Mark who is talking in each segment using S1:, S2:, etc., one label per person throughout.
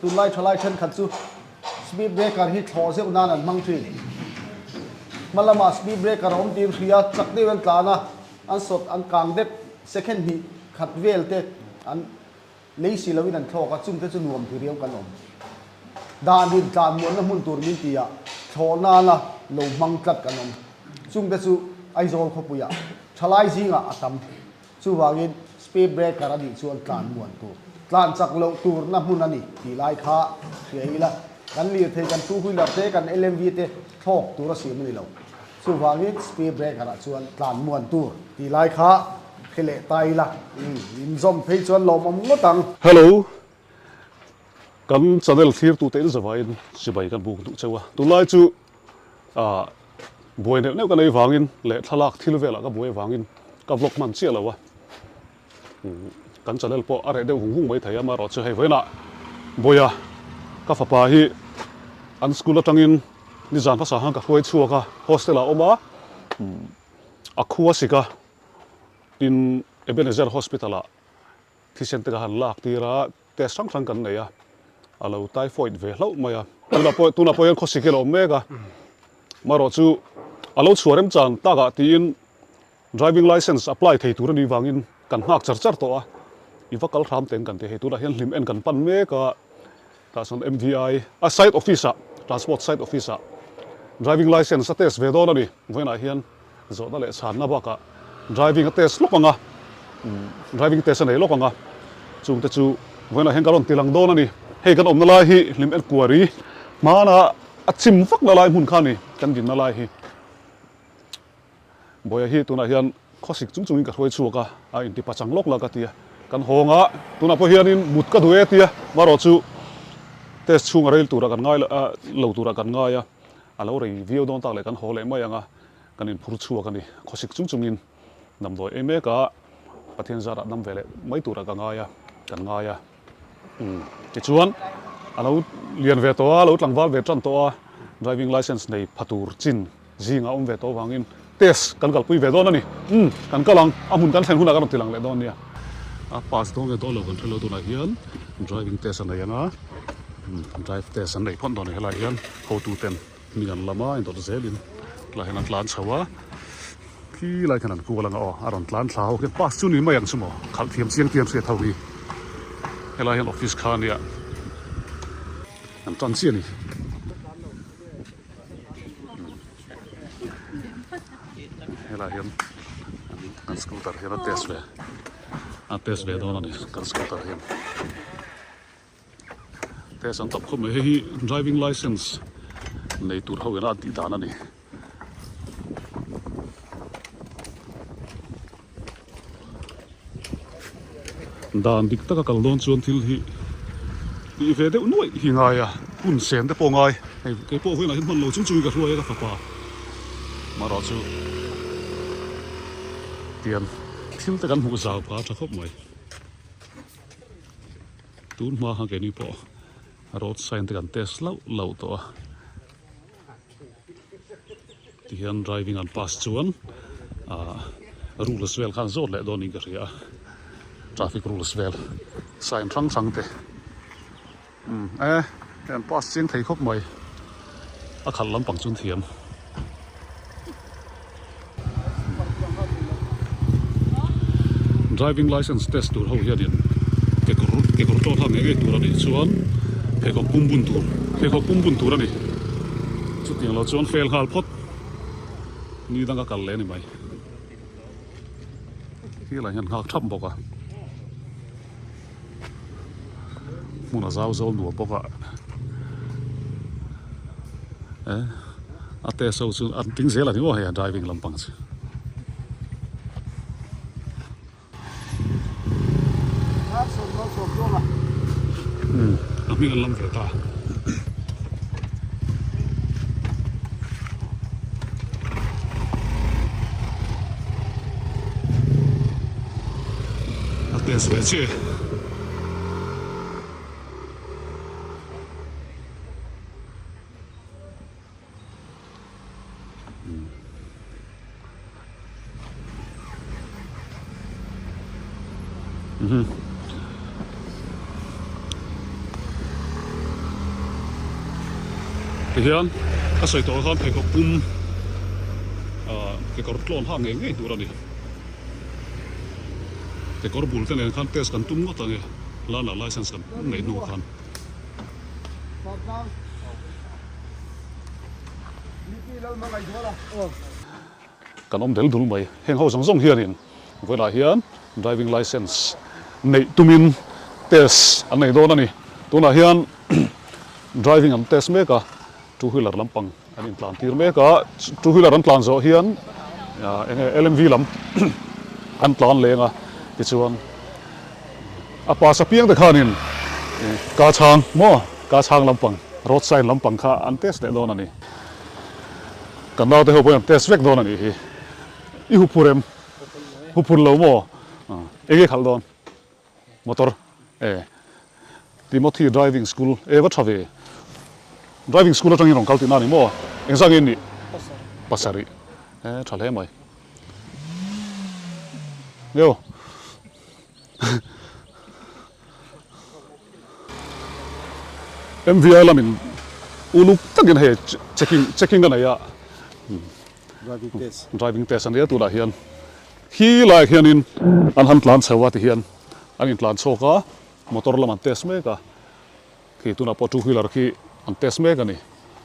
S1: Tunlai thalai thenkhat chu speed breaker hi thlawh zeuh nan an hmang thin. Hma lamah speed breaker a awm tir hria, chak deuh an tlan a, an sawt an kang dek second hnih khat vel te an lei si loin an thlawk a, chungte chu nuam ti riau kan awm. Dan in tlan muanna hmun tur min ti a, thlawh nana lo hmang tlat kan awm. Chungte chu Aizawl khawpuiah thalai zingah a tam. Chuvangin speed breaker a nih chuan tlan muan tur, tlan chak loh turna hmun a ni tih lai kha hria ila, kan lirthei, kan two wheeler te, kan LMV te thlawk tur a siam a ni lo. Chuvangin speed breaker ah chuan tlan muan tur tih lai kha hre leh ta ila, inzawm phei chuan lawmawm ngawt ang.
S2: Hello, kan channel thlirtute in zavaiin chibai kan buk duh cheu a, tunlai chu ah buai neuh neuh ka nei vangin leh thlalak thil velah ka buai vangin ka vlog hman chiah lo a, kan channel pawh a reh deuh hung hung mai thei a, amaherawh chu hei vawiinah Bawia ka fapa hi an school atangin nizan hmasa khan ka hruai chhuak a, hostel ah a awm a, a khua sik a, tin Ebenezer hospital ah thisen te ka han lak tir a. Test hrang hrang kan nei a, a lo typhoid ve hlauh mai a. Tunah pawh tunah pawh hian khawsik hi a lo awm mek a, marawh chu a lo chhuah remchan takah tiin driving licence apply thei tur a nih vangin kan nghak char char tawh a, i va kal hram teng kan ti hei tunah hian hlim en kan pan mek a, tah chuan MVI a site office ah transport site office ah driving licence a test ve dawn a ni vawiinah hian. Zawhna leh chhanna bakah driving a test lawk ang a, driving test a nei lawk ang a, chungte chu vawiinah hian ka rawn ti lang dawn a ni. Hei kan awmna lai hi hlim enquiry hmana a chim vakna lai hmun kha a ni kan dinna lai hi. Bawia hi tunah hian khawsik chung chungin ka hruai chhuak a, a inti pachang lawk la ka ti a, kan hawng a, tunah pawh hianin mut ka duh e tia, marawh chu test chhunga rel turah kan ngai lo turah kan ngai a, a lo rei viau dawn tak leh kan haw leh mai ang a. Kan inphur chhuak a ni. Khawsik chung chungin damdawi ei mek a, Pathian zarah dam ve leh mai turah ka ngai a, kan ngai a. Umm tichuan a lo lian ve tawh a, a lo tlangval ve tan tawh a, driving licence nei pha tur chin zingah awm ve tawh avangin test kan kalpui ve dawn a ni. Umm kan kal ang, a hmun kan thlen hunah kan rawn ti lang leh dawn nia. A pass dawn nge dawn lo kan hre lo tunah hian driving test a nei ang a, umm drive test an nei phawt dawn a ni helaiah hian hotuten. Hming an lam a, indawt zelin tlai hian an tlan chho a, khi lai khan an kual anga aw a rawn tlan thla ho khian pass chu ni mai ang chu maw khalh thiam chiang te an hriat ho hi helai hian office kha ania an tan chiah a ni. Helai hian kan scooter hian a test ve a test ve dawn a ni kan scooter hian. Test an tawp khawp mai hei hi driving licence nei tur ho ina an tih dan a ni. Dan dik taka kal dawn chuan thil hi tih ve deuh nuaih hi ngai a hun sen te pawh ngai hei kei pawh vawiinah hian hman lo chung chungin ka hruai a ka fapa marawh chu tian thil te kan hmuh zau phah a tha khawp mai. Tun hma khan keini pawh road sign te kan test lauh lauh tawh a tihian driving an pass chuan ah rules vel khan zawt leh dawn in ka hria a traffic rules vel sign hrang hrang te umm e hei an pass chiang thei khawp mai a khalh lampang chu an thiam. Driving licence test tur ho hianin kekawr kekawr tawt ha ngei ngei tur a nih chuan pheikhawk pum bun tur pheikhawk pum bun tur a ni chutiang lo chuan fail nghal phawt ni danga kal leh a ni mai khi lai hian nghak thap bawk a hmun a zau zawl nuam bawk a eh a test ho chu an tling zel a ni maw hei a driving lampang chu. Umm a hming an lam ve ta. A test ve chiah e. Tihian ka sawi tawh khan pheikhawk pum ah kekawr tlawn hak ngei ngei tur a ni. Kekawr bul te nen khan test kan tum ngawt ang e learner license kan neih hnu khan. Kan awm del dul mai. Heng ho zawng zawng hianin vawiinah hian driving licence neih tumin test an nei dawn a ni. Tunah hian driving an test mek a, two wheeler lampang an intlan tir mek a, two wheeler an tlan zawh hian eng nge LMV lam an tlan leng a, tichuan a pass apiang te khanin ka chhang maw ka chhang lampang road sign lampang kha an test leh dawn a ni. Kan naute ho pawhin an test vek dawn a nih hi. I huphur em? Huphur lo maw? Enge khalh dawn? Motor e. Timothy driving school e va tha ve. Driving school atangin rawn kal tihna a ni maw? Engzah nge nih? Pasarih. E tha hle mai. Nge aw. MVI lamin uluk takin hei checking checking a nei a
S1: driving test
S2: driving test a nia tunah hian khi laiah hianin an han tlan chho a tihian an intlan chhawk a motor lam an test mek a khi tunah pawh two wheeler khi an test mek a ni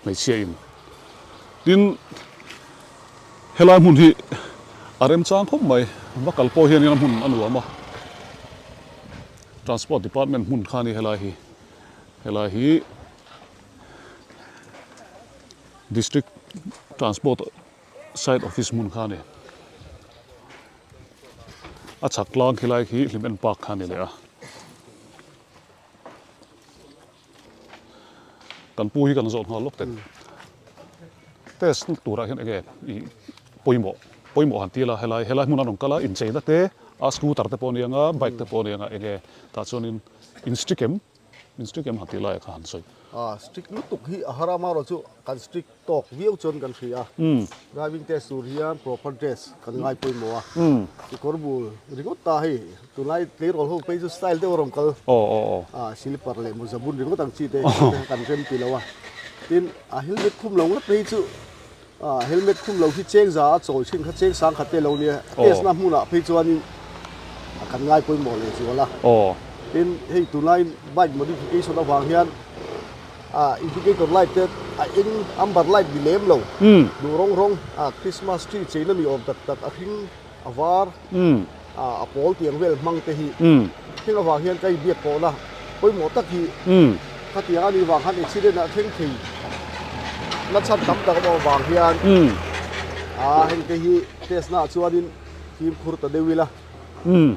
S2: hmeichhia in tin helai hmun hi a remchang khawp mai va kal pawh hianin a hmun a nuam a. Transport department hmun kha a ni helai hi helai hi district transport side office hmun kha a ni a chhak tlang khilai khi hlim en park kha a ni leh a kan pu hi kan zawh nghal lawk teh test na turah hian enge ih pawimawh pawimawh han ti ila helai helai hmun a rawn kal a incheina te a scooter te pawh a ni ang a bike te pawh a ni ang a enge tah chuanin in strict em in strict em han tih laiah kha han sawi.
S1: A strict lutuk hi a har a amaherawhchu chu kan strict tawk viau chuan kan hria a, driving test tur hian proper dress kan ngai pawimawh a, kekawr bul ringawt ta hei tunlai tleirawl ho phei chu style deuh a rawn kal a, slipper leh mawza bun ringawt ang chi te kan rem ti lo a, tin a helmet khum lo ngat phei chu helmet khum lo hi cheng za a chawi thin kha cheng sang khat te lo nia, test na hmunah phei chuanin kan ngai pawimawh leh zual a, tin hei tunlai bike modification avang hian Ah indicator light te a eng amber light ni lem lo duh rawng rawng ah Christmas tree cheina ni awm tak tak a hring a var ah a pawl tiang vel hmang te hi heng avang hian ka inbiak pawhna pawimawh tak hi khatiang a nih vang khan accident ah thleng thei na chhan tam tak a awm avang hian ah heng te hi test na ah chuanin fimkhur ta deuh ila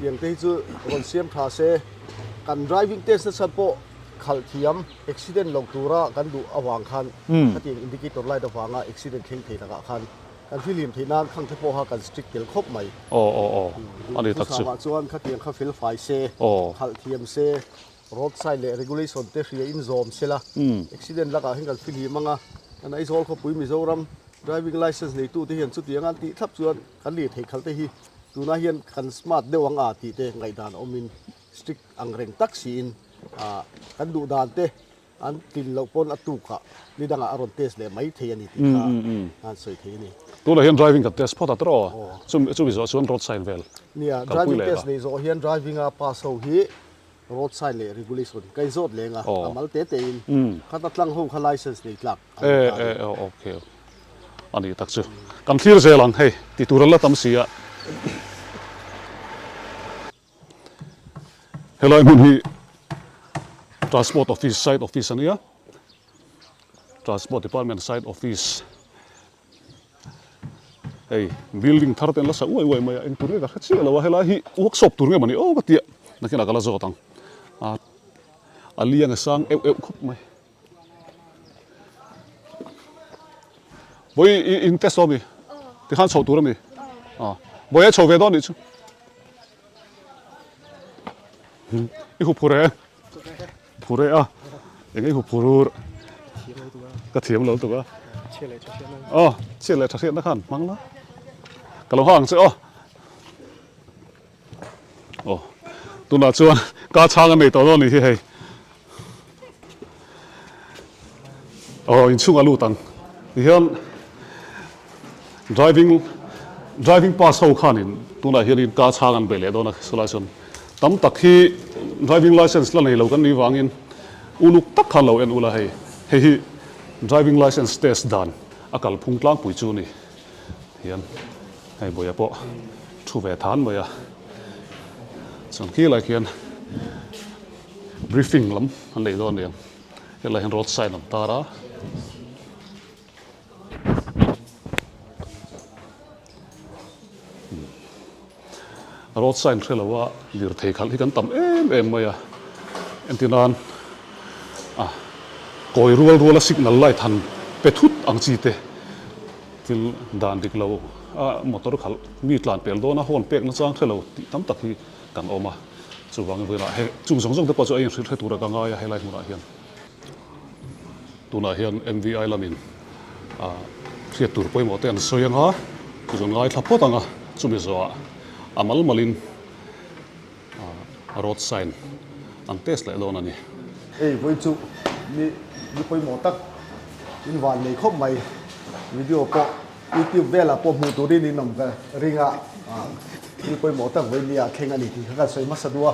S1: tiang te hi chu rawn siam tha se kan driving test na chhan pawh Khalh thiam, accident lo tura kan duh avang khan khatiang indicator light avanga accident thleng thei lakah khan kan hrilhim theih nan khang te pawha kan strict tel khawp mai.
S2: Aw aw aw a ni tak chu.
S1: Thusamah chuan khatiang kha fel fai se, khalh thiam se, road sign leh regulation te hria in zawm se la, accident lakah hian kan hrilhim anga kan Aizawl khawpui Mizoram driving licence neitu te hian chutiang an tih thlap chuan kan lirthei khalh te hi tunah hian kan smart deuh ang a tih te ngaihdan a awmin strict ang reng tak siin kan duh dan te an tlin loh pawn a tukah ni dangah a rawn test leh mai thei a ni tih kha an sawi thei a ni.
S2: Tunah hian driving kan test phawt a tawh aw, chumi zawh chuan road sign vel
S1: Nia, driving test neih zawh hian driving a pass ho hi road sign leh regulation ka inzawt leng a, a mal te te in khata tlang ho kha license nei tlak
S2: an ni ta a ni. E e okay a ni tak chu kan thlir zel ang hei ti tur an la tam si a. Helai hmun hi Transport Office side office a nia, Transport Department side office hei building thar te an la sa uai uai mai a, engtur nge ka hre chiah lo a, helai hi workshop tur nge mawni aw ka tia nakinah ka la zawt ang a liang a sang euh euh khawp mai. Bawi i in test dawn mi? Tikhan chhoh tur a mi? Bawi a chho ve dawn nih chu. I hu phur e phur e a eng i hu phur ka thiam lo tuk a aw chhiat leh tha hriatna khan hmang la ka lo hang che aw aw tunah chuan ka chhang a nei tawh dawn nih hi hei. Aw inchhungah lut ang. Tihian driving driving pass ho khanin tunah hianin car chhang an bei leh dawn a sawlai chuan tam tak hi driving licence la nei lo kan nih vangin uluk tak khan lo en ula hei hei hi driving licence test dan a kalphung tlangpui chu a ni hian hei buaia pawh thu ve than mai a chuan khilai khian briefing lam an nei dawn a ni ang. Helai hian road sign an tar a. Road sign hre lo a lirthei khalh hi kan tam em em mai a. Entir nan a kawi rual rual a signal light han pe thut ang chi te thil dan dik lo a motor khalh mi tlan pel dawn a horn pek na chang hre lo tih tam tak hi kan awm a. Chuvangin vawiinah he chung zawng zawng te pawh chu a inhrilh hre tura ka ngai a helai hmunah hian. Tunah hian MVI lamin hriat tur pawimawh te an sawi anga chu chuan ngaithla phawt anga chumi zawhah a mal malin road sign an test leh dawn a ni.
S1: Hei vawi chu ni ni pawimawh tak in van nei khawp mai video pawh YouTube velah pawh hmuh turin in awm ka ring a, thil pawimawh tak vawi nia thleng a ni tih kha kan sawi hmasa duh a.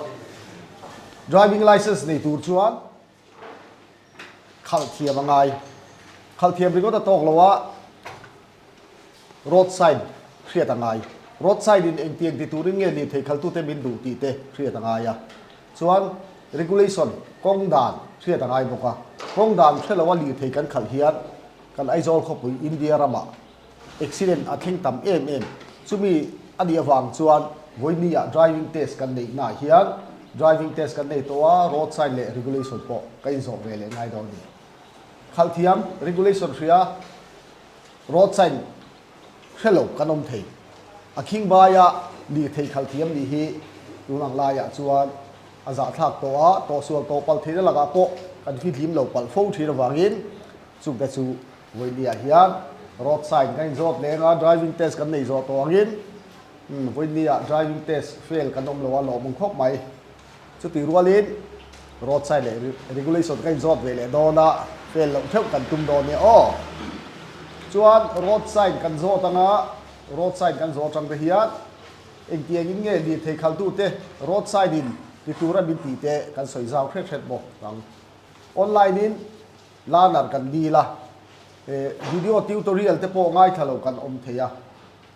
S1: Driving licence nei tur chuan khalh thiam a ngai. Khalh thiam ringawt a tawk lo a, road sign hriat a ngai. Road sign in engtiang ti turin nge lirthei khaltute min duh tih te hriat a ngai a. Chuan regulation, kawng dan hriat a ngai bawk a. Kawng dan hre lo a lirthei kan khalh hian Kan Aizawl khawpui India ramah accident a thleng tam em em. Chumi a nih avang chuan vawinia driving test kan neih naah hian driving test kan nei tawh a, road sign leh regulation pawh ka inzawh ve leh ngai dawn a ni. Khalh thiam, regulation hria, road sign hre lo kan awm thei. A khingbaia lirthei khalh thiam nih hi tun ang laiah chuan a zahthlak tawh a, tawhsual tawh palh theihna lakah pawh kan fihlim lo palh fo thin avangin Chungte chu vawinia hian road sign kan inzawt leng a, driving test kan nei zawh tawh angin vawinia driving test fail kan awm lo a lawmawm khawp mai. Chutih rualin road sign leh regulation kan inzawt ve leh dawn a, fail loh theuh kan tum dawn nia aw. Chuan road sign kan zawt anga road sign kan zawh atang te hian engtiangin nge lirthei khaltute road sign in ti tura min tih te kan sawi zau hret hret bawk ang. Online in Learner kan dil a, video tutorial te pawh ngaithla lo kan awm thei a,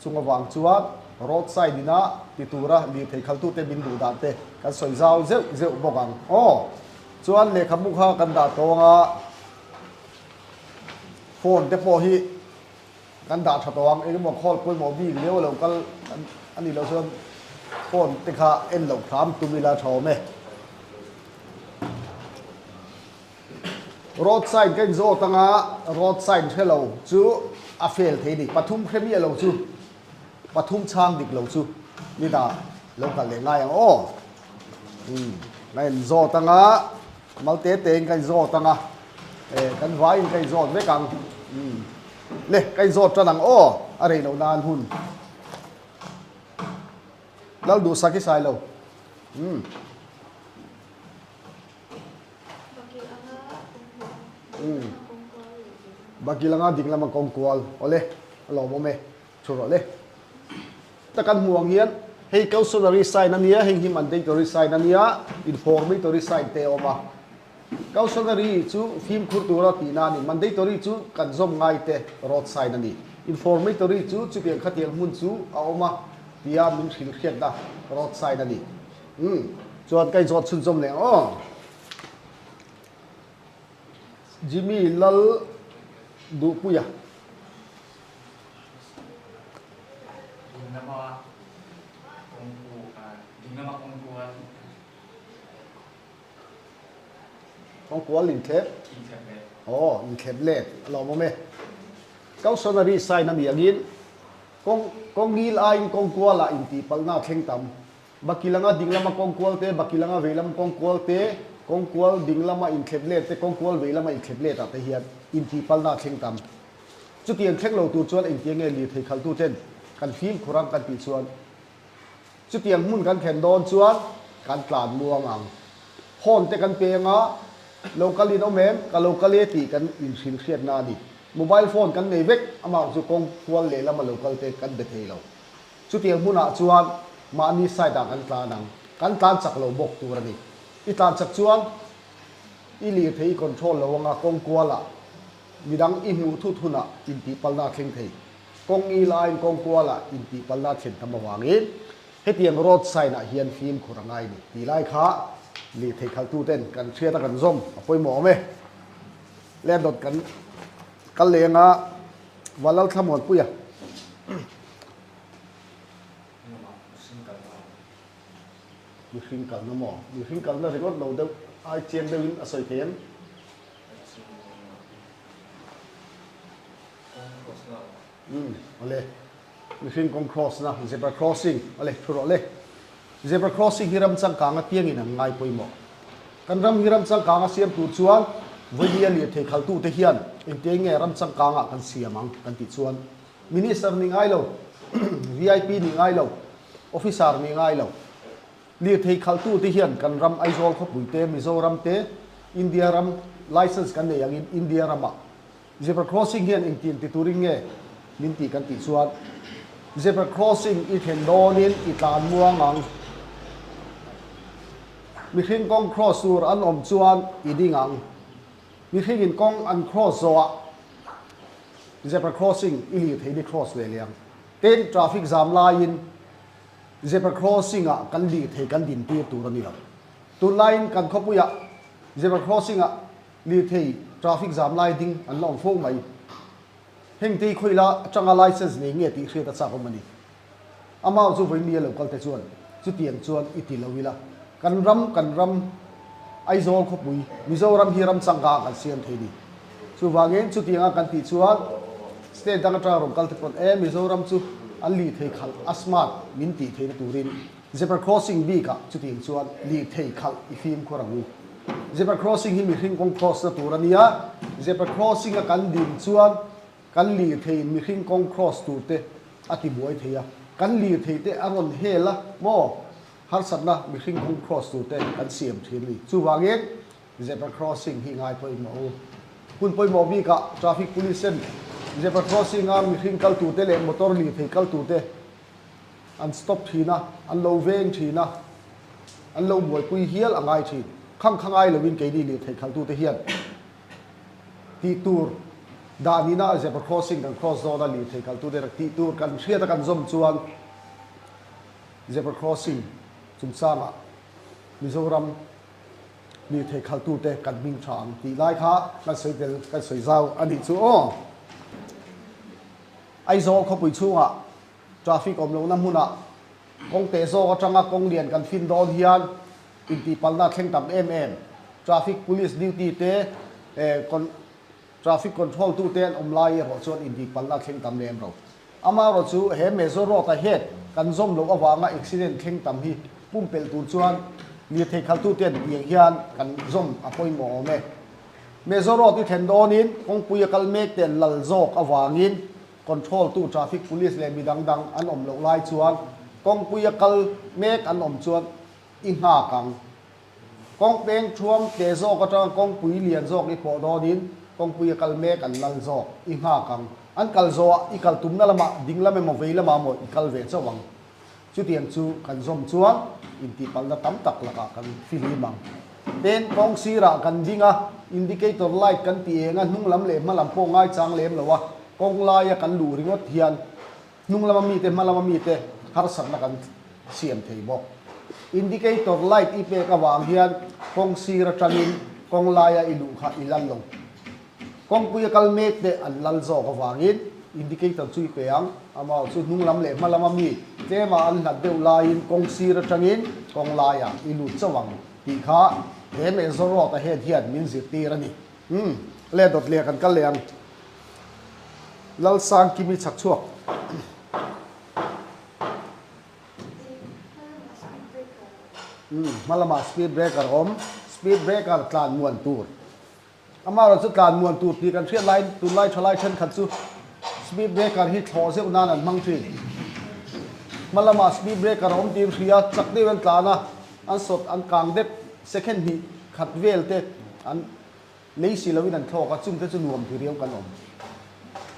S1: chung avang chuan road side ina ti tura lirthei khaltute min duh dan te kan sawi zau zeuh zeuh bawk ang aw. Chuan lehkhabu kha kan dah tawng a, phone te pawh hi kan dah tha tawh ang, engemaw call pawimawh bik lio lo kal a nih loh chuan phone te kha en loh hram tum ila tha awm e. Road sign ka inzawt anga road sign hre lo chu a fail thei ni. Pathum hre miah lo chu, pathum chhang dik lo chu ni dah lo kal leh ngai ang aw. Umm ka inzawt anga mal te te in ka inzawt anga eh kan vai in ka inzawt vek ang. Umm le ka inzawt tan ang aw a rei loh nan hun. Lal duhsak i sai lo. Umm. Bakil anga ding lama kawng kual awle a lawmawm e thu rawh le. Ta kan hmuh ang hian hei cautionary sign a nia heng hi mandatory sign a nia informatory sign te a awm a. Cautionary chu fimkhur tura tihna a ni mandatory chu kan zawm ngai te road sign a ni. Informatory chu chutiang khatiang hmun chu a awm a tia min hrilh hriatna road sign a ni. Umm chuan ka inzawt chhunzawm leh ang aw. Jimmy Lal Duhpuia.
S3: Dinglama kawngku dinglama kawngkual.
S1: Kawngkual inthlep.
S3: Inthlep let.
S1: Aw inthlep let a lawmawm e. Cautionary sign a nih angin kawng kawngil aiin kawngkualah intihpalhna a thleng tam. Bakilanga dinglama kawngkual te, Bakilanga veilam kawngkual te, kawngkual dinglama inthlep let te, kawngkual veilama inthlep let ah te hian intihpalna a thleng tam. Chutiang thleng lo tur chuan engtiang nge lirthei khaltu ten kan fimkhur ang kan tih chuan chutiang hmun kan thlen dawn chuan kan tlan muang ang. Horn te kan peng a. Lo kal in awm em? Ka lo kal e tih kan inhrilh hriatna a ni. Mobile phone kan nei vek, amah chu kawng kual lehlam a lo kal te kan be thei lo. Chutiang hmunah chuan mahni side ah kan tlan ang. Kan tlan chak lo bawk tur a ni. I tlan chak chuan i lirthei i control lo anga kawng kualah midang i hmuh thut hunah intihpalna a thleng thei. Kawng i laiin kawng kualah intihpalna a thlen tam avangin hetiang road sign ah hian fimkhur a ngai ni tih lai kha lirthei khalhtuten kan hriat a kan zawm a pawimawh awm e. Landlord kan kal leng a Valalthlamuanpuia. Mihring kalna maw? Mihring kalna ringawt lo deuh ai chiang deuhin a sawi thei em? Umm awle. Mihring kawng cross na zebra crossing awle thu rawh le. Zebra crossing hi ram changkang apiangin an ngai pawimawh. Kan ram hi ram changkang a siam tur chuan vawinia lirthei khaltute hian engtiang nge ram changkangah kan siam ang kan tih chuan Minister nih ngai lo, vip nih ngai lo, Officer nih ngai lo. Lirthei khalhtute hian kan ram Aizawl khawpui te, Mizoram te, India ram license kan nei angin India ramah Zebra crossing hian engtiang ti turin nge min tih kan tih chuan Zebra crossing i thlen dawnin i tlan muang ang. Mihring kawng cross tur an awm chuan i ding ang. Mihringin kawng an cross zawhah Zebra crossing i lirthei ni cross ve leh ang. Tin, traffic zam laiin zebra crossing ah kan lirthei kan din tir tur a ni lo. Tunlaiin kan khawpuiah zebra crossing ah lirthei traffic zam lai ding an la awm fo mai. Heng te hi khawih la atanga license nei nge tih hriat a chak awm a ni. Amah chu vawi mi a lo kal te chuan chutiang chuan i ti lo ila. Kan ram kan ram Aizawl khawpui Mizoram hi ram changkang kan siam thei ni. Chuvangin chutianga kan tih chuan state dang atanga rawn kal te pawn e Mizoram chu an lirthei khalh a smart min tih theihna turin zebra crossing bikah chutiang chuan lirthei khalh i fimkhur ang u. Zebra crossing hi mihring kawng cross na tur a nia, zebra crossing a kan din chuan kan lirtheiin mihring kawng cross tur te a ti buai thei a, kan lirthei te a rawn hel a maw harsatna mihring kawng cross tur te kan siam thin a ni. Chuvangin Zebra crossing hi ngai pawimawh u. Hun pawimawh bikah traffic police ten zebra crossing a mihring kal turte leh motor lirthei kal turte an stop thin a, an lo veng thin a, an lo buaipui hial a ngai thin. Khang kha ngai loin keini lirthei khaltute hian tih tur dah nihna zebra crossing kan cross dawn a, lirthei khaltute rak tih tur kan hriat a kan zawm chuan zebra crossing chungchangah Mizoram Lirthei khaltute kan hming tha ang tih lai kha kan sawi tel kan sawi zau a nih chu aw. Aizawl khawpui chhungah traffic awm lohna hmunah kawng teh zawk atanga kawng lian kan fin dawn hian intihpalna a thleng tam em em. Traffic police duty te Traffic control tute an awm lai erawh chuan intihpalna a thleng tam lem lo. Amaherawh chu he Major Road a het kan zawm loh avanga accident thleng tam hi pumpelh tur chuan lirthei khaltute an tih ang hian kan zawm a pawimawh awm e. Major Road i thlen dawnin kawngpui a kal mek te an lal zawk avangin control tu traffic police leh midang dang an awm loh lai chuan kawngpui a kal mek an awm chuan i nghak ang. Kawng peng thuam te zawk atanga kawngpui lian zawk i pawh dawnin kawngpui a kal mek an lal zawk i nghak ang. An kal zawhah i kal tumna lamah ding lam emaw vei lamah maw i kal ve chauh ang. Chutiang chu kan zawm chuan intihpalhna tam tak lakah kan fihlim ang. Tin, kawng sirah kan ding a, indicator light kan ti eng a, hnung lam leh hma lam pawh ngaichang lem lo a, kawng laia kan luh ringawt hian Hnung lama mite, hma lama mite harsatna kan siam thei bawk. Indicator light i pek avang hian kawng sir atangin kawng laia i luh kha i lal lo. Kawngpui a kal mek te an lal zawk avangin indicator chu i pe ang. Amah chu hnung lam leh hma lama mi tlema an hlat deuh laiin kawng sir atangin kawng laiah i lut chauh ang tih kha he Mezzo Road ahead hian min zirtir a ni. Umm, le dawt leh kan kal leh ang. Lalsangkimi chhak chhuak. Umm, hma lamah speed breaker awm, speed breaker tlan muan tur. Amaherawh chu tlan muan tur tih kan hriat laiin tunlai thalai thenkhat chu speed breaker hi thlawh zeuh nan an hmang thin. Hma lamah speed breaker a awm tih an hria, chak deuh an tlan a, an sawt an kang dep second hnih khat vel te. An lei si loin an thlawk a, chungte chu nuam ti riau kan awm.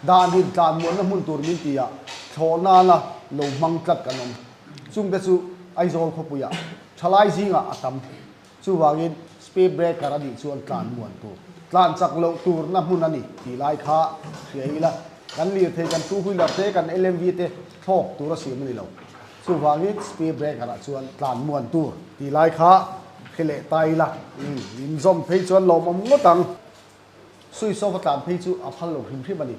S1: Dan in tlan muanna hmun tur min ti a, thlawh nana lo hmang tlat kan awm. Chungte chu Aizawl khawpuiah thalai zingah a tam. Chuvangin speed breaker a nih chuan tlan muan tur, tlan chak loh turna hmun a ni tih lai kha hria ila, kan lirthei, kan two wheeler te, kan LMV te thlawk tur a siam a ni lo. Chuvangin speed breaker ah chuan tlan muan tur tih lai kha hre leh ta ila, min zawm phei chuan lawmawm ngawt ang. Switch off a tlan phei chu a phal lo hrim hrim a ni.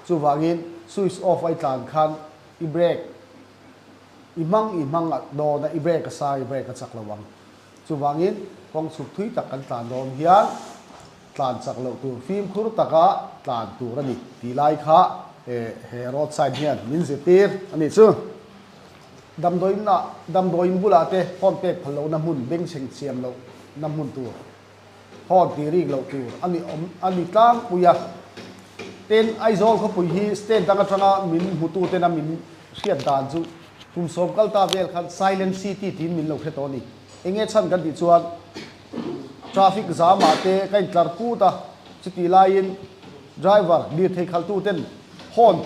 S1: Chuvangin switch off a i tlan khan i brake I hmang i hmang a dawn a, i brake a sang, i brake a chak lo ang. Chuvangin kawng chhuk thui tak kan tlan dawn hian tlan chak loh tur fimkhur taka tlan tur a ni tih lai kha he road sign hian min zirtir a nih chu. Damdawiin ah damdawiin bulah te horn pek phal lohna hmun bengchheng siam lohna hmun tur. Horn tih rik loh tur a ni awm a ni tlangpui a. Tin, Aizawl khawpui hi state dang atanga min hmutu tena min hriat dan chu kum sawm kal ta vel khan Silent City tiin min lo hre tawh a ni. Enge chhan kan tih chuan traffic zamah te ka intlar put a, chutih laiin driver lirthei khaltu ten horn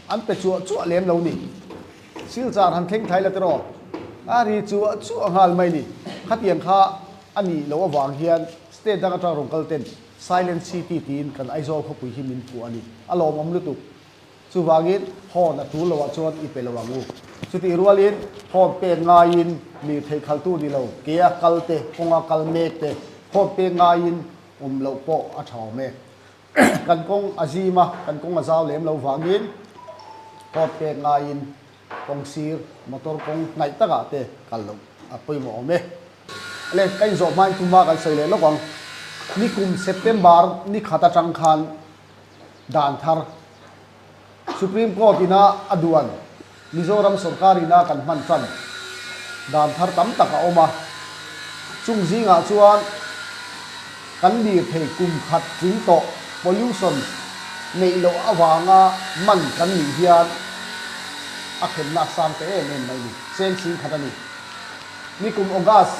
S1: an pe chuah chuah lem lo ni. Silchar han thleng thai la tiraw? A ri chuah chuah nghal mai ni. Khatiang kha a nih loh avang hian state dang atang rawn kal ten Silent City tiin kan Aizawl khawpui hi min puh a ni. A lawmawm lutuk. Chuvangin horn a tul loah chuan i pe lo ang u. Chutih rualin horn pek ngaiin lirthei khaltu ni lo, ke a kal te, kawnga kal mek te horn pek ngaiin awm loh pawh a tha awm e. Kan kawng a zim a, kan kawng a zau lem lo vangin horn pek ngaiin kawng sir motor kawng hnaih takah te kal loh a pawimawh awm e. Le, ka inzawh hmain tumah kan sawi leh lawk ang. Nikum September ni khat atang khan dan thar Supreme Court ina a duan Mizoram sorkar ina kan hman tan dan thar tam tak a awm a. Chung zingah chuan kan lirthei kum khat tling tawh pollution neih loh avanga man kan nih hian a hremna a sang ta em em mai ni. Cheng chhing khat a ni. Nikum August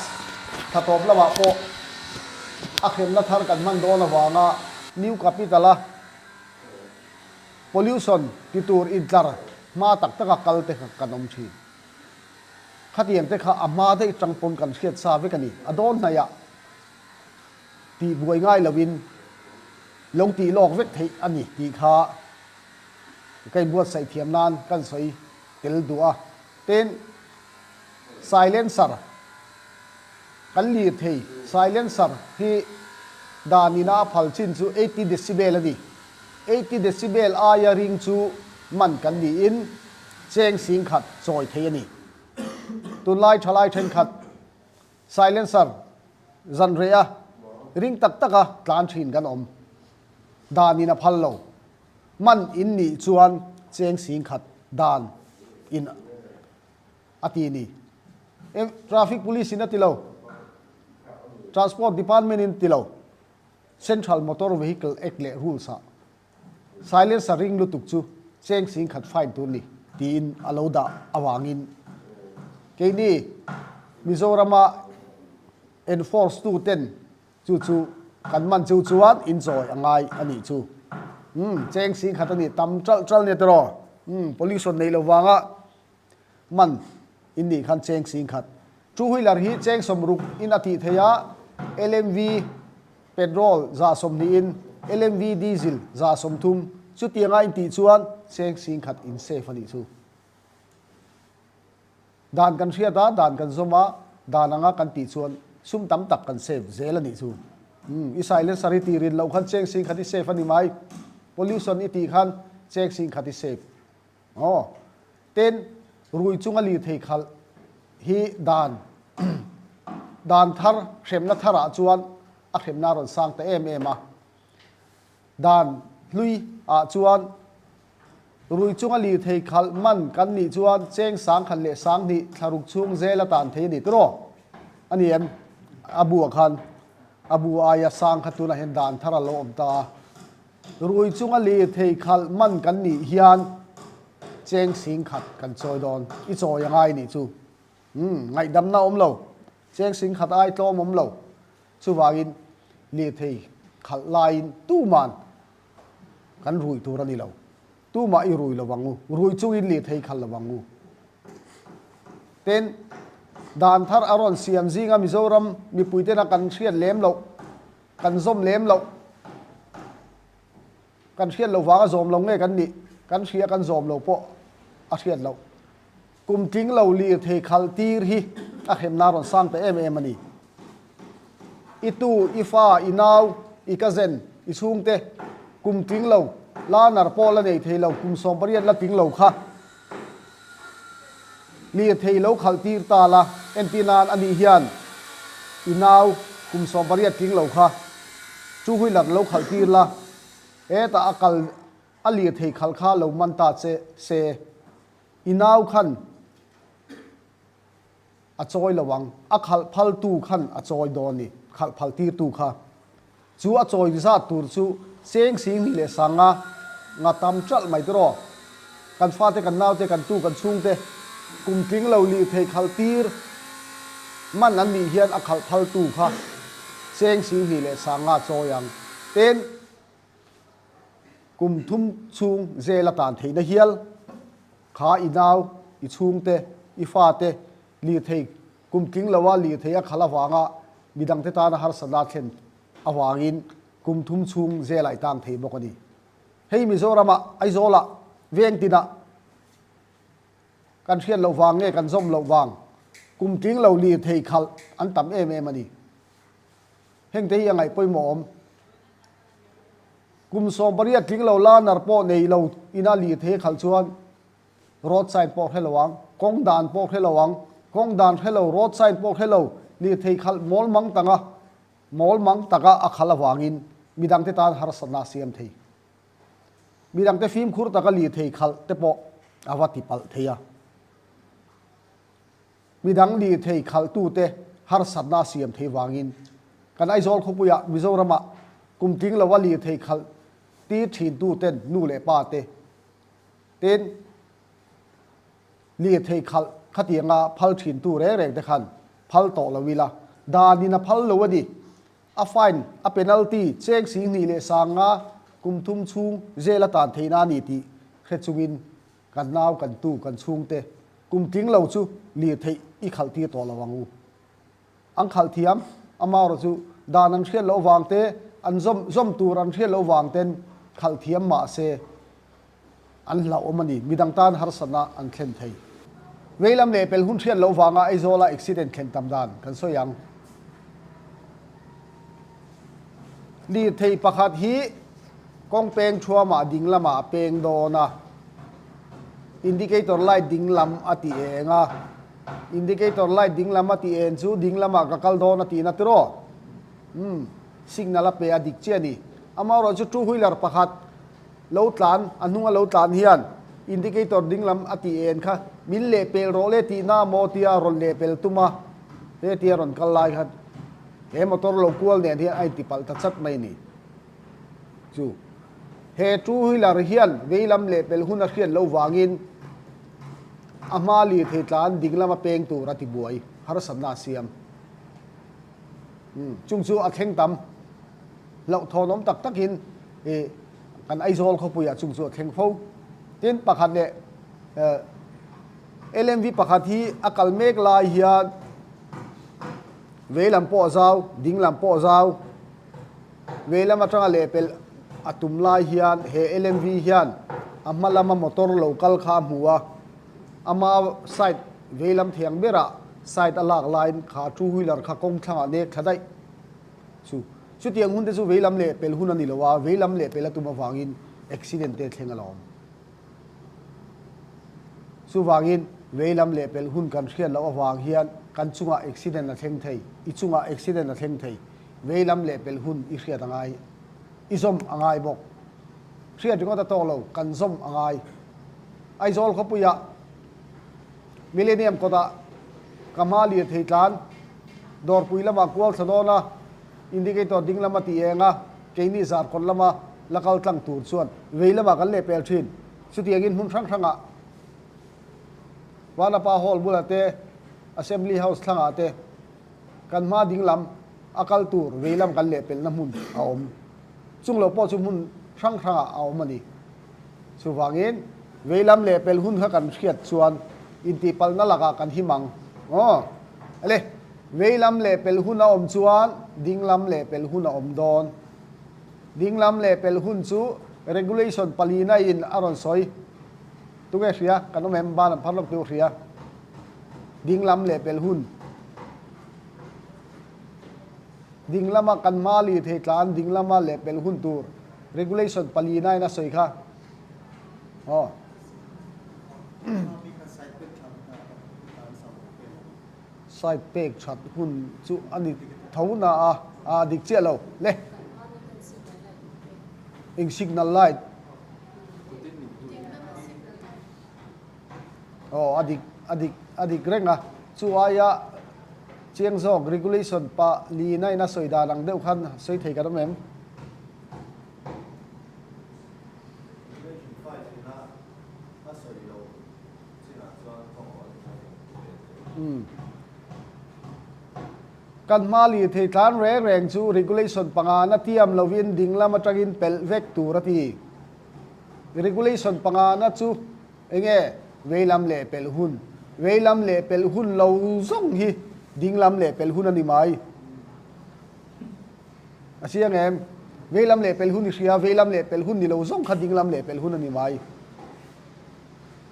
S1: thla tawp lamah pawh a hremna thar kan hman dawn avanga New Capital-a pollution ti tur intlar hma tak taka kal te kha kan awm thin. Khatiang te kha a hma daih tang pawn kan hriat sa vek a ni. A dawn hnaihah tih buai ngai loin lo tih lawk vek theih a ni tih kha ka inbuatsaih thiam nan kan sawi tel duh a. Tin, silencer kan lir thei. Silencer hi dan ina a phal chin chu 80 decibel a ni. 80 decibel aia ring chu man kan niin cheng sing khat chawi thei a ni. Tunlai thalai thenkhat silencer zan reh a ring tak taka tlan thin kan awm. Dan in a phal lo. Man in nih chuan cheng sing khat dan in a ti ni. Traffic police in a ti lo. Transport department in ti lo. Central Motor Vehicle Act leh rules ah silencer ring lutuk chu cheng sing khat fine tur ni tiin a lo dah avangin keini Mizorama enforce tu ten Chu chu kan man chu chuan in chawi a ngai a nih chu. Umm, cheng sing khat a nih tam ṭalh ṭalh nia tiraw? Umm, pollution neih lo vanga man in nih khan cheng sing khat. Two wheeler hi cheng sawmruk in a tih theih a, LMV petrol 120 in, LMV diesel 130, chutianga in tih chuan cheng sing khat in safe a nih chu. Dan kan hriat a, dan kan zawm a, dan anga kan tih chuan sum tam tak kan save zel a nih chu. Umm, i silencer i tih rin loh khan cheng sing khat i save a ni mai. Pollution i tih khan cheng sing khat i save. Aw, tin, rui chunga lirthei khalh hi dan dan thar, hremna tharah chuan a hremna a rawn sang ta em em a. Dan hlui ah chuan Rui chunga lirthei khalh man kan nih chuan cheng sang khat leh sang hnih thlaruk chhung zel a tan thei a ni tiraw? A ni em? A bu ah khan a bu aia sang kha tunah hian dan thar a lo awm ta a. Rui chunga lirthei khalh man kan nih hian cheng sing khat kan chawi dawn. I chawi a ngai nih chu. Umm, ngaihdamna awm lo. Cheng sing khat ai tlawm awm lo. Chuvangin lirthei khalh laiin tuman kan rui tur a ni lo. Tumah i rui lo ang u, rui chungin lirthei khalh lo ang u. Tin, dan thar a rawn siam zinga Mizoram mipuitena kan hriat lem loh, kan zawm lem loh, Kan hriat loh vanga zawm lo nge kan nih? Kan hria kan zawm lo pawh a hriat loh. Kum tling lo lirthei khal tir hi a hremna rawn sang ta em em a ni. I tu, i fa, i nau, i cousin, i chhungte kum tling lo, learner pawh la nei thei lo, kum 18 la tling lo kha lirthei lo khalh tir ta la, entir nan a nih hian i nau kum 18 tling lo kha two wheeler lo khalh tir la, hetah a kal a lirthei khalh kha lo man ta che se, i nau khan A chawi lo ang. A khalh phaltu khan a chawi dawn ni. Khalh phal tirtu kha. Chu a chawi zat tur chu cheng sing hnih leh sanga nga tam ṭalh mai tiraw. Kan fate, kan naute, kan tu, kan chhungte kum tling lo lirthei khalh tir man an nih hian a khalh phaltu kha cheng sing hnih leh sanga chawi ang. Tin, kum thum chhung zel a tan theihna hial. Kha i nau, i chhungte, i fate lirthei kum tling loa lirthei a khalh avanga midangte tana harsatna thlen avangin kum thum chhung zelah i tang thei bawk a ni. Hei Mizoramah, Aizawlah, veng tinah kan hriat loh vang nge kan zawm loh vang kum tling lo lirthei khalh an tam em em a ni. Hengte hi a ngaih pawimawh awm. Kum 18 tling lo learner pawh nei lo ina lirthei khalh chuan road sign pawh hre lo ang, kawng dan pawh hre lo ang, kawng dan hre lo, road sign pawh hre lo, lirthei khalh mawl mang tanga mawl mang taka a khalh avangin midangte tan harsatna a siam thei. Midangte fimkhur taka lirthei khalh te pawh a va ti palh thei a. Midang lirthei khalhtute harsatna a siam thei vangin kan Aizawl khawpuiah Mizoramah kum tling lova lirthei khalh tir thintuten nu leh pa te tin lirthei khalh khatianga phal thintu reng reng te khan phal tawh lo ila danin a phal lo a ni. A fine, a penalty, cheng 25,000 kum thum chhung jail a tan theihna a ni tih hre chungin Kan nau, kan tu, kan chhungte kum tling lo chu lirtheih i khalh tir tawh lo ang u. An khalh thiam, amaherawh chu dan an hriat loh vang te, an zawm zawm tur an hriat loh vang ten khalh thiam mah se an hlauhawm a ni. Midang tan harsatna an thlen thei. Veilam leh pel hun hriat loh vanga Aizawla accident thlen tam dan kan sawi ang. Lirthei pakhat hi kawng peng thuamah ding lamah a peng dawn a, indicator light ding lam a ti eng a, indicator light ding lam a ti en chu ding lamah ka kal dawn a tihna tiraw? Umm, signal a pe a dik chiah a ni. Amaherawh chu two wheeler pakhat lo tlan, a hnunga lo tlan hian indicator ding lam a ti en kha min lehpel rawh le tihna maw tia rawn lehpel tum a, hetia rawn kal lai khan He motor lo kual nen hian a inti palh ta chat mai a ni. Chu he two wheeler hian veilam leh pel hun a hriat loh vangin a hma lirthei tlan ding lama peng tur a ti buai harsatna a siam. Chung chu a thleng tam hlauhthawnawm tak takin i kan Aizawl khawpuiah chung chu a thleng fo. Tin pakhat leh LMV pakhat hi a kal mek lai hian Vei lam pawh a zau, ding lam pawh a zau. Vei lam atanga lehpelh a tum lai hian he LMV hian a hma lama motor lo kal kha a hmu a, ama side vei lam thiang berah side a lak laiin kha two wheeler kha kawng thlangah nek thla daih chu. Chutiang hun te chu vei lam lehpelh hun a ni lo a, vei lam lehpelh a tum avangin accident te thleng a la awm. Chuvangin, veilam leh pelh hun kan hriat loh avang hian kan chungah accident a thleng thei, i chungah accident a thleng thei. Veilam leh pelh hun i hriat a ngai, i zawm a ngai bawk. Hriat ringawt a tawk lo, kan zawm a ngai. Aizawl khawpuiah Millennium kawtah ka hma lirthei tlan, dawrpui lamah kual thla dawn a, Indicator ding lama ti eng a, keini zarkawt lama la kal tlang tur chuan vei lamah kan lehpel thin. Chutiangin hmun hrang hrangah Vanapa Hall bulah te, Assembly House thlangah te kan hma ding lam. a kal tur veilam kan lehpelhna hmun a awm. Chung lo pawh chu hmun hrang hrangah a awm a ni. Chuvangin, veilam lehpelh hun kha kan hriat chuan intihpalhna lakah kan him ang. Aw. Ale, veilam lehpelh hun a awm chuan dinglam lehpelh hun a awm dawn. Dinglam lehpelh hun chu regulation palina in a rawn sawi. Tunge hria? Kan awm em? Ban an phar lawk tih u hria. Dinglam lehpelh hun. Dinglama kan hma lirthei tlan dinglama lehpelh hun tur regulation palina in a sawi kha. Aw. Side pek that hun chu a ni tho na a, a dik chiah lo le. Eng signal light. Aw a dik a dik a dik reng a, chu aia chiang zawk regulation pa lina in a sawi dan ang deuh khan sawi thei kan awm em?
S4: Regulation 5 ina a sawi loh chinah chuan kawng awl thei ve thei.
S1: Kan hma lirthei tlan reng reng chu regulation pangana tiam lovin dinglam atangin pelh vek tur a ti. Regulation pangana chu enge veilam leh pelh hun? Veilam leh pelh hun lo zawng hi dinglam leh pelh hun a ni mai. A chiang em? Veilam leh pelh hun i hria, veilam leh pelh hun ni lo zawng kha dinglam leh pelh hun a ni mai.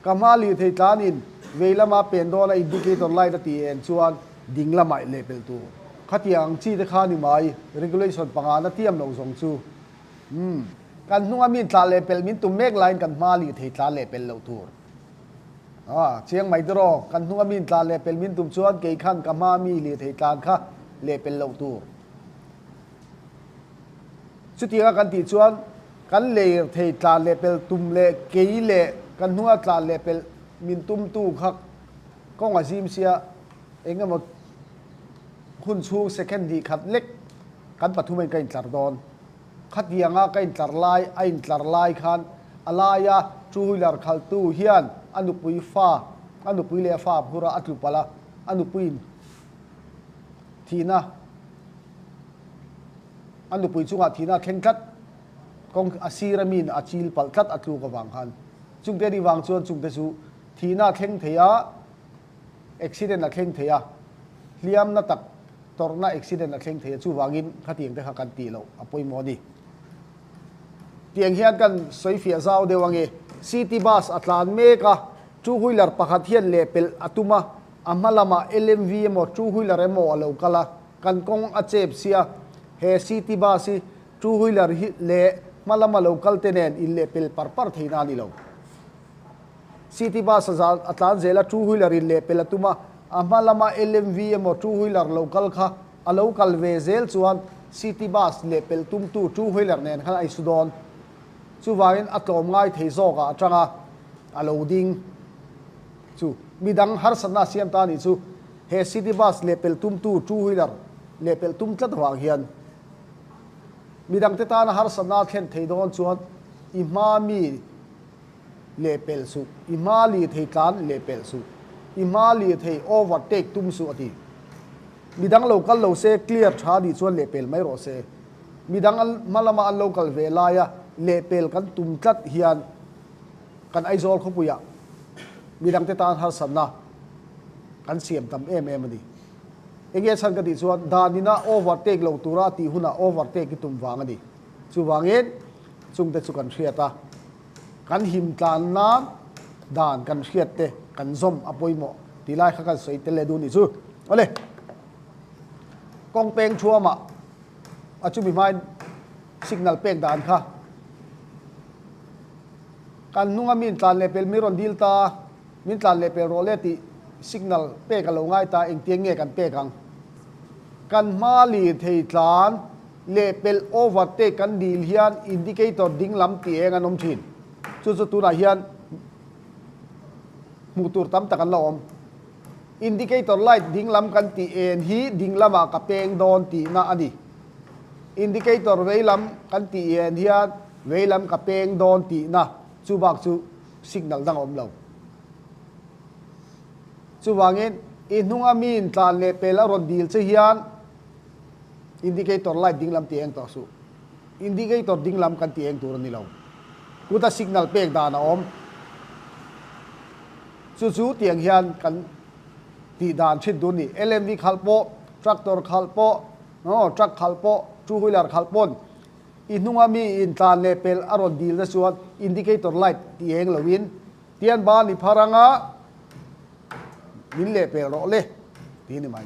S1: Ka hma lirthei tlanin vei lama pen dawna indicator light a tih en chuan ding lamah leh pelh tur. Khatiang ang chi te kha ni mai, regulation pangana tiam lo zawng chu. Umm. Kan hnunga min tla leh pelh min tum mek laiin kan hma lirthei tlan leh pelh loh tur. Ah, chiang mai tiraw, kan hnunga min tla leh pelh min tum chuan kei khan ka hma mi lirthei tlan kha leh pelh loh tur. Chutianga kan tih chuan kan lirthei tlan leh pel tum leh kei leh kan hnunga tlan leh pel min tumtu kha kawng a zim sia eng emaw hun chhung second hnih khat lek kan pathumin ka intlar dawn. Khatianga ka intlar lai a intlar lai khan a laia two wheeler khaltu hian a nupui fa a nupui leh a fa phur a a tlu palh a, a nupuiin thihna A nupui chungah thihna a thleng tlat, kawng a sir a miin a chil palh tlat a tluk avang khan. Chungte ni vang chuan chungte chu thihna a thleng thei a, accident a thleng thei a, hliamna tak tawrhna accident a thleng thei a, chuvangin khatiang te kha kan tih loh a pawimawh a ni. Tiang hian kan sawi fiah zau deuh ange, city bus a tlan mek a, two wheeler pakhat hian lehpelh a tum a, a hma lamah LMV emaw two wheeler emaw a lo kal a, Kan kawng a chep sia, he city bus hi two wheeler hi leh hma lama lo kal te nen in leh pel par par theihna a ni lo. City bus a zan a tlan zel a, two wheeler in leh pel a tum a, a hma lama LMV emaw two wheeler lo kal kha a lo kal ve zel chuan city bus leh pel tumtu two wheeler nen khan a insu dawn. Chuvangin a tlawm ngai thei zawkah atanga a lo ding. Chu midang harsatna a siam ta a nih chu he city bus lehpelh tumtu two wheeler lehpelh tum tlat avang hian midangte tana harsatna a thlen thei dawn chuan i hma mi lehpelh suh, i hma lirthei tlan lehpelh suh, i hma lirthei overtake tum suh a ti. Midang lo kal lo se clear tha nih chuan lehpel mai rawh se. Midang an hma lama an lo kal ve laia lehpel kan tum tlat hian Kan Aizawl khawpuiah midangte tan harsatna kan siam tam em em a ni. Enge chhan ka tih chuan dan ina overtake lo tura a tih hunah overtake i tum vang a ni. Chuvangin chungte chu kan hriat a, kan him tlan nan dan kan hriat te kan zawm a pawimawh tih lai kha kan sawi tel leh duh a nih chu. Awle, kawng peng thuamah a chumi hmain signal pek dan kha Kan hnunga min tlan leh pel mi rawn dil ta, min tlan leh pel rawh le tih signal pek a lo ngai ta, engtiang nge kan pek ang? Kan hma lirthei tlan leh pelh overtake kan dil hian indicator ding lam tih eng an awm thin. Chu chu tunah hian hmuh tur tam tak an la awm. Indicator light ding lam kan tih en hi ding lamah ka peng dawn tihna a ni. Indicator vei lam kan tih en hian Vei lam ka peng dawn tihna chu bak chu signal dang a awm lo. Chuvangin i hnunga miin tlan leh pel a rawn dil che hian Indicator light dinglam ti eng tawh suh. Indicator dinglam kan ti eng tur a ni lo. Kuta signal pek dan a awm. Chu chu tiang hian kan tih dan thin tur a ni. LMV khalh pawh, tractor khalh pawh, truck khalh pawh, two wheeler khalh pawn i hnunga mi in tlan leh pelh a rawn dil na chuan indicator light ti eng loin tian ban i phar anga min leh pel rawh le ti a ni mai.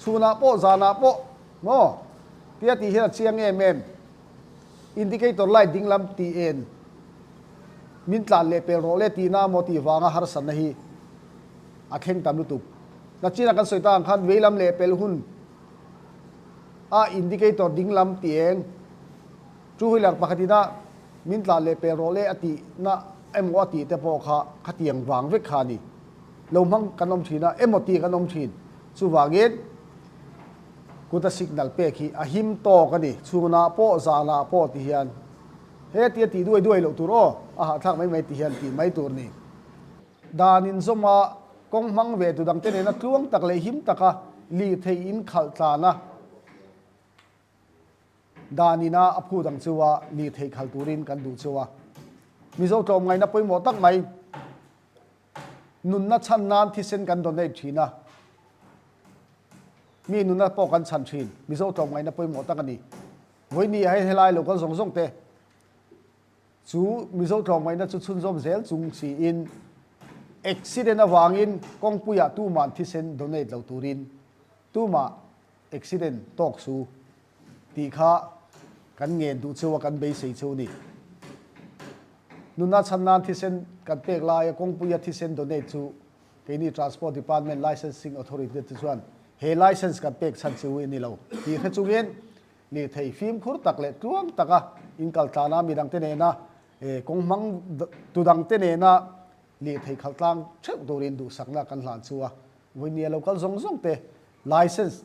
S1: Chhunah pawh zanah pawh maw tia tih hian a chiang em em. Indicator light dinglam tih en min tlan leh pel rawh le tihna maw tih vanga harsatna hi a thleng tam lutuk. Nachina kan sawi ta ang khan veilam leh pel hun a indicator dinglam tih eng two wheeler pakhatin a min tlan leh pel rawh le a tihna emaw a tih te pawh kha khatiang vang vek kha a ni. Lo hmang kan awm thin a emaw tih kan awm thin. Chuvangin kuta signal pek hi a him tawk a ni. Chhunah pawh zanah pawh ti hian he tia tih duai duai loh tur aw a hahthlak mai mai ti hian tih mai tur ni. Dan inzawma kawng hmang ve tu dangte nena tluang tak leh him taka lirthei in khalh tlan a. Dan ina a phut ang chu a lirthei khalh turin kan duh chu a. Mizo tlawmngaihna pawimawh tak mai. Nunna chhan nan thisen kan donate thin a, mi nunna pawh kan chhan thin. Mizo tlawmngaihna pawimawh tak a ni. Vawiini ah hian helai lo kal zawng zawng te chu Mizo tlawmngaihna chu chhunzawm zel chung siin accident avangin kawngpuiah tuma'n thisen donate lo turin tumah accident tawk su tih kha kan ngen duh cheu a, kan beisei cheu a ni. Nunna chhan nan thisen kan pek laia kawngpuia thisen donate chu keini Transport Department Licensing Authority te chuan he license kan pek chhan cheu hi a ni lo tih hre chungin lirthei fimkhur tak leh tluang taka inkal tlana midangte nena kawng hmang tu dangte nena lirthei khalh tlang theuh turin duhsakna kan hlan chu a. Vawinia lo kal zawng zawng te license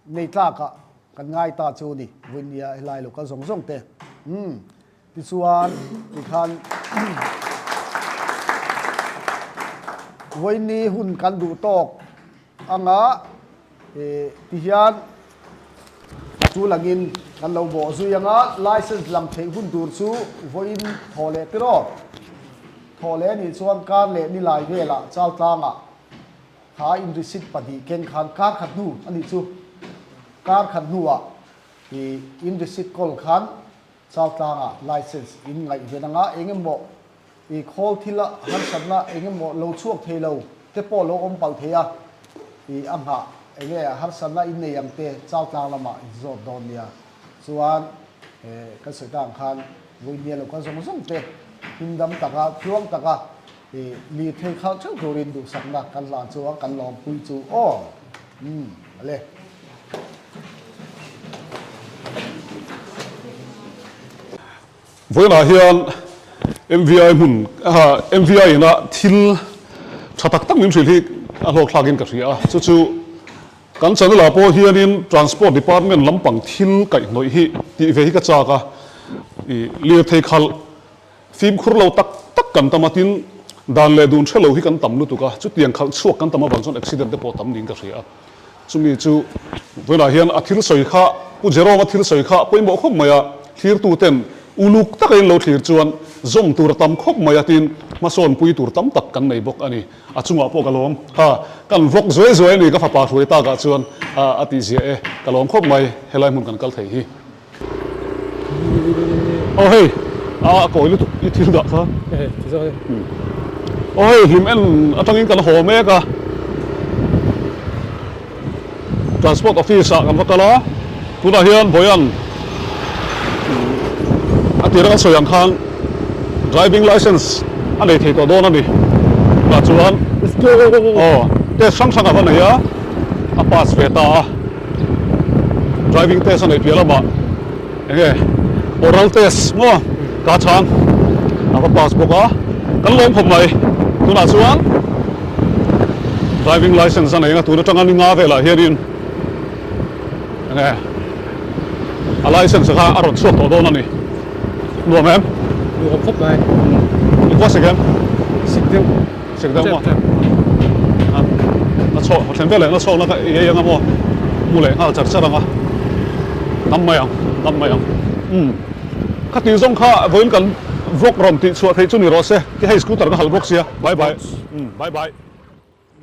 S1: nei tlakah kan ngai ta chu ni vawinia helai lo kal zawng zawng te umm tichuan tikhan vawiini hun kan duh tawk anga ih tihian a tul angin kan lo bawh zui anga license lang theih hun tur chu vawiin thaw leh tiraw thaw leh anih chuan kar leh nilai velah chaltlangah Kha in receipt pahnih keng khan kar khat hnu a nih chu. Kar khat hnuah i in receipt kawl khan Chaltlangah license in ngaih ven anga eng emaw i khawl thil a harsatna eng emaw lo chhuak thei lo te pawh lo awm palh thei a, i a nghah eng nge harsatna in nei ang te Chaltlang lamah in zawt dawn nia. Chuan kan sawi ta ang khan vawinia lo kal zawng zawng te himdam taka tluang taka I lirthei khalh theuh turin duhsakna kan hlan chu a, kan lawmpui chu aw. Umm, ale.
S2: Vawiinah hian MVI hmun, MVI ina thil tha tak tak min hrilh hi a hlawkthlakin ka hria a, chu chu kan channel ah pawh hianin Transport Department lampang thil kaihhnawih hi tih ve hi ka chak a, i lirthei khalh Fimkhur lo tak tak kan tam a, tin dan leh dun hre lo hi kan tam lutuk a, chutiang khalh chhuak kan tam avang chuan accident te pawh tam niin ka hria a. Chumi chu vawiinah hian a thil sawi kha, Pu Jerome-a thil sawi kha pawimawh khawp mai a, thlirtu ten uluk taka in lo thlir chuan zawm tur a tam khawp mai a, tin hmasawn pui tur tam tak kan nei bawk a ni. A chungah pawh ka lawm. Ha, kan vlog zuai zuai a ni ka fapa hruai takah chuan a tihziah e, ka lawm khawp mai helai hmun kan kal thei hi. Aw hei a kawi lutuk i thil dah kha aw hei hlim en atangin kan haw mek a transport office ah kan va kal a tunah hian vawian a tira kan sawi ang khan driving license a nei thei tawh dawn a ni tah chuan aw test hrang hrang a va nei a a pass ve ta a. Driving test a neih piah lamah enge oral test maw ka chhang a va pass bawk a, kan lawm khawp mai. Tunah chuan driving license a nei anga tun atanga ni nga velah hianin enge a license kha a rawn chhuak tawh dawn a ni. Nuam em?
S5: Nuam khawp mai.
S2: I khua sik em?
S5: Sik deuh.
S2: Sik deuh maw? Na chhawk, thlen veleh na chhawkna kha i ei anga maw? Mu leh nghal char char anga. Dam mai ang, dam mai ang. Umm. Khati zawng kha vawiin kan vlog rawn tih chhuah theih chu ni rawh se. Ti hei scooter ka halh bawk sia. Bye bye. Umm bye bye.